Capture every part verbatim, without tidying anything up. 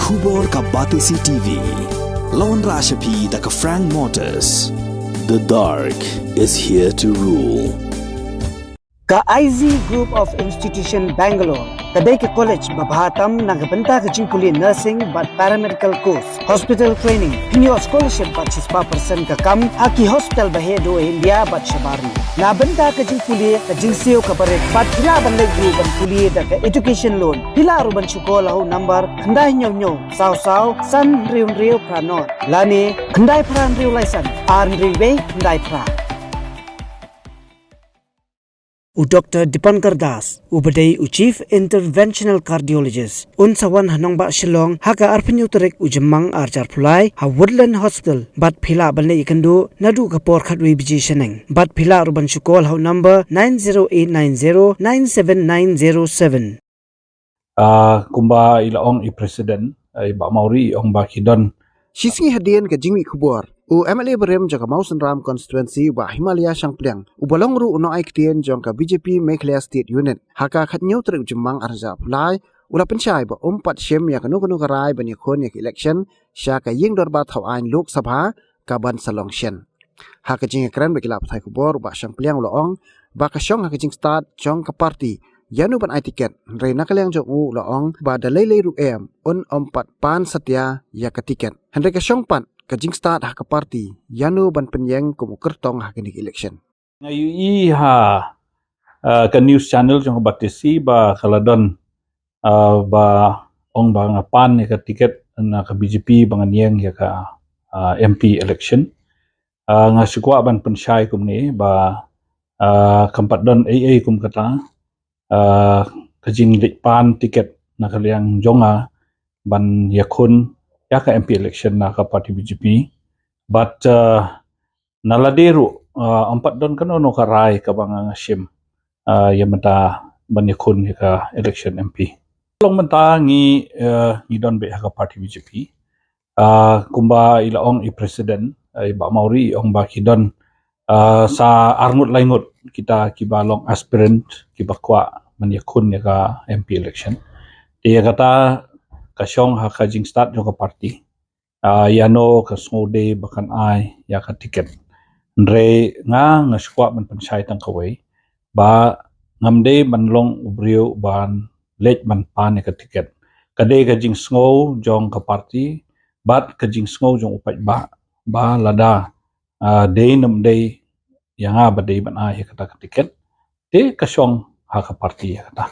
Khubor ka Batesi T V. Lawan Rashapi da ka Frank Motors. The dark is here to rule. Ka I Z Group of Institution Bangalore ka dei ka college ba bha tam na ka bynta ka jingpule nursing bad paramedical course, hospital training, pynïoh scholarship bad shispah percent ka kam ha ki hospital ba heh duh ha India bad shabar. Na bynta ka jingpule ka jingsiew ka barit bad phi lah ban leit ruh ban pule da ka education loan, phi lah ruh ban shu call ha u number khyndai hynñiew hynñiew saw saw san hynriew hynriew phra nod lane khyndai phra hynriew lai san ar hynriew wei khyndai phra. U Doctor Dipankar Das, u ba dei u Chief Interventional Cardiologist, un sa wan ha nongbah Shillong ha ka arphew hynñiew tarik u Jymmang ar hajar arphew lai ha Woodland Hospital, bad phi lah ban leit ïakynduh naduh ka por khatwei baje shaneng. Bad phi lah ruh ban shu call ha u number nine zero eight nine zero nine seven nine zero seven. Ah, kumba i la ong i President, ah, i Bah Mawrie i ong ba ki don. Shisngi hadien ka jingmih khubor, u M L A barim jong ka Mawsynram constituency, u Bah Himalaya Shangpliang, u ba long ruh u nongai ktien jong ka B J P Meghalaya State Unit, ha ka khathynñiew tarik u Jymmang ar hajar arphew lai, u la pynshai ba um pat shim ïa kano kano ka rai ban ïakhun ïa ka election sha ka ïing dorbar thaw aiñ Lok Sabha ka ban sa long shen. Ha ka jingïakren bad ki lad pathai khubor, u Bah Shangpliang u la ong ba ka shong ha ka jingstad jong ka party ïano ban ai tiket, hynrei na ka liang jong u u la ong ba da lei lei ruh em, un ym pat pan satia ïa ka tiket, hynrei ka shong pat ka jingstad ha ka party ïano ban pynïeng kum u kyrtong ha kane ka election. Nga ïohi ha, ah, ka news channel jong ka Batesi ba ka la don, ah, ba ong ba nga pan ïa ka tiket na ka B J P ba ngan ïeng ïa ka, ah, M P election. Ah, nga shu kwah ban pynshai kumne ba, ah, kam pat don ei ei kum kata, ah, ka jingleit pan tiket na ka liang jong nga ban ïakhun ïa ka M P election na ka party B J P. But, ah, na lade ruh, ah, ym pat don kano kano ka rai kaba nga shim, ah, ïa mynta ban ïakhun ïa ka election M P. Long mynta ngi, ah, ngi don beit ha ka party B J P. Ah, kumba i la ong i President, ah, i Bah Mawrie i ong ba ki don, ah, sa arngut laingut kita kiba long aspirant kiba kwah ban ïakhun ïa ka M P election. Te ïa kata ka shong ha ka jingstad jong ka party. Ah, ïano ka sngewdei ba kan ai ïa ka tiket. Hynrei nga nga shu kwah ban pynshai tang kawei ba ngam dei ban long u briew ban leit ban pan ïa ka tiket. Ka dei ka jingsngew jong ka party bad ka jingsngew jong u paidbah ba lada, ah, dei ne ym dei ïa nga ba dei ban ai ïa kata ka tiket, te ka shong ha ka party ïa kata.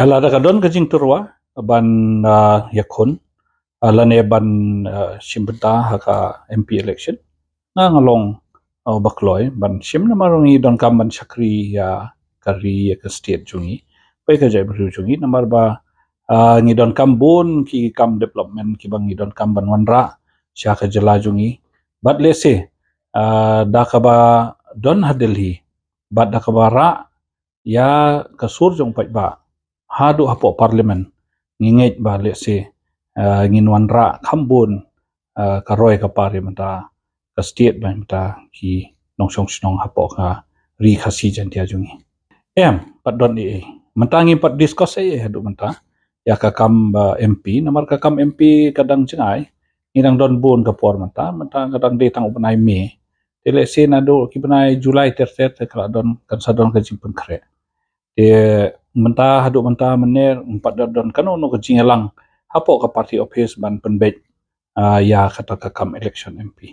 Lada ka don ka jingtyrwa ban, ah, ïakhun, ah, lane ban, ah, shim bynta ha ka M P election, nga nga long, ah, ba kloi ban shim namar ngi donkam ban shakri ïa ka ri, ïa ka state jong ngi, bad ka jaitbynriew jong ngi, namar ba, ah, ngi donkam bun ki kam development kiba ngi donkam ban wanrah sha ka jylla jong ngi. Bad lehse, ah, da kaba don ha Delhi bad da kaba rah ïa ka sur jong u paidbah haduh hapoh Parliament, ngi ngeit ba lehse, ah, ngin wanrah kham bun, ah, ka roi ka par ïa mynta ka state bad mynta ki nongshong shnong hapoh ka ri Khasi Jaiñtia jong ngi. Em pat don ei ei mynta, ngim pat discuss ei ei haduh mynta ïa ka kam, ah, M P, namar ka kam M P ka dang jngai. Ngi dang don bun ka por mynta, mynta ka dang dei tang u bnai May. Te lehse naduh ki bnai July ter ter te ka la don, kan sa don ka jingpynkhreh. Te mynta haduh mynta mynne ym pat don kano kano ka jingïalang hapoh ka party office ban pynbeit, ah, ïa kata ka kam election M P.